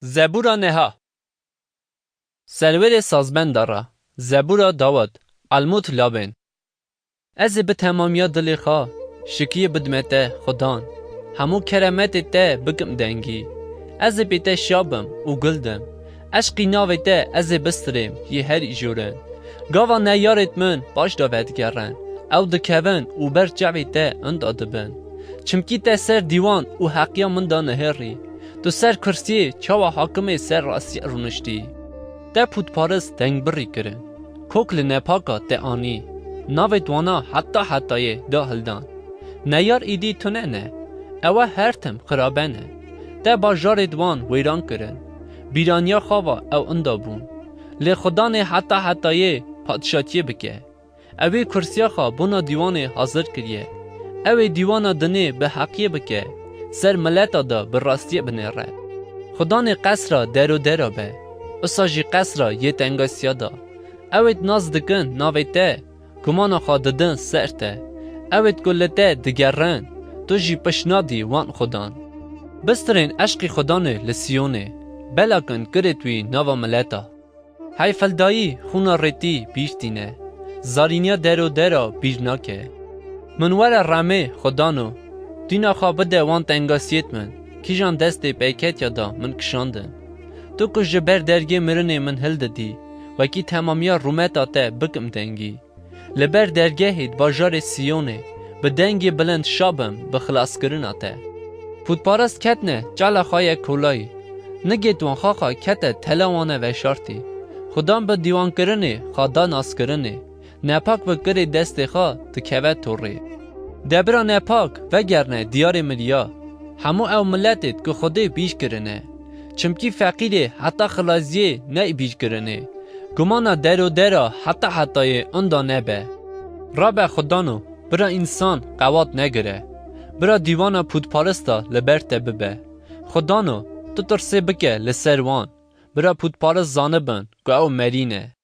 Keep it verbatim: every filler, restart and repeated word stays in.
Zebûra neha. Serwerê sazbenda re. Zebûra Dawid. Almût labên. Ez ê bi temamiya dilê xwe şikiyê bidime te, Xudan. Hemû keremetê te bikim dengî. Ez ê pê te şa bim û gul dim. Eşqî navê te ez ê bistirêm yê herî jûrin. Gava neyarêt min paş de vedigerin. Ew dikevin û ber çavê te inda dibin. Çimkî te ser dîwan û heqiya min de nihêrî. Tu ser kursiyê çawa hakimê ser rastiyê rûniştî. Te pûtparis tengbirî kirin. Kok li nepaka te anî. Navêt wana heta hetayê da hildan. Neyar îdî tune ne. Ewe her tim xirabe ne. Te bajarêt wan wêran kirin. Bîraniya xwe ve ew inda bûn. Lê Xudanê heta hetayê padşatiyê bike. Ew ê kursiya xwe bona dîwanê hazir kiriye. Ew ê dîwana dinê bi heqiyê bike, ser mileta de bi rastiyê binêre. Xudanê qesra dero dera be, usa jî qesra yê tengasiya de. Ew ê nas dikin navê te, gumana xwe didin ser te. Ew ê ku li te digerin, tu jî pişt nadî wan xudan. Bistirên eşqî Xudanê li Siyonê, belakin kirêt wî nava mileta. Heyfeldayî xûna rêtî bîr tîne, zarîniya dero dera bîr nake. Min were remê Xudano, dîna xwe bide wan tengasiyêt min, kîjan destê peyketiya da min kişandin. Tu ku ji ber dergê mirinê min hildidî, wekî temamiya rûmeta te bikim dengî. Li ber dergehê di bajarê Siyonê, bi dengê bilind şa bim bi xilaskirina te. Pûtparast ketine çala xwe ye kolayî. Nigêt wan xaxa kete tela wane veşartî. Xudan bi dîwankirinê xwe da naskirinê. Nepak bi kirê destê xwe dikeve torê. De bira nepak vegerne diyarê miriya. Hemû ew miletêt ku Xwedê bîj kirine. Çimkî feqîrê heta xilaziyê ney bîj kirinê. Gumana dero dera heta hetayê inda nebe. Rabe Xudano, bira însan qewat negire. Bira dîwana pûtparista li ber te bibe. Xudano, tu tirsê bike li ser wan. Bira pûtparist zanibin ku ew merî ne.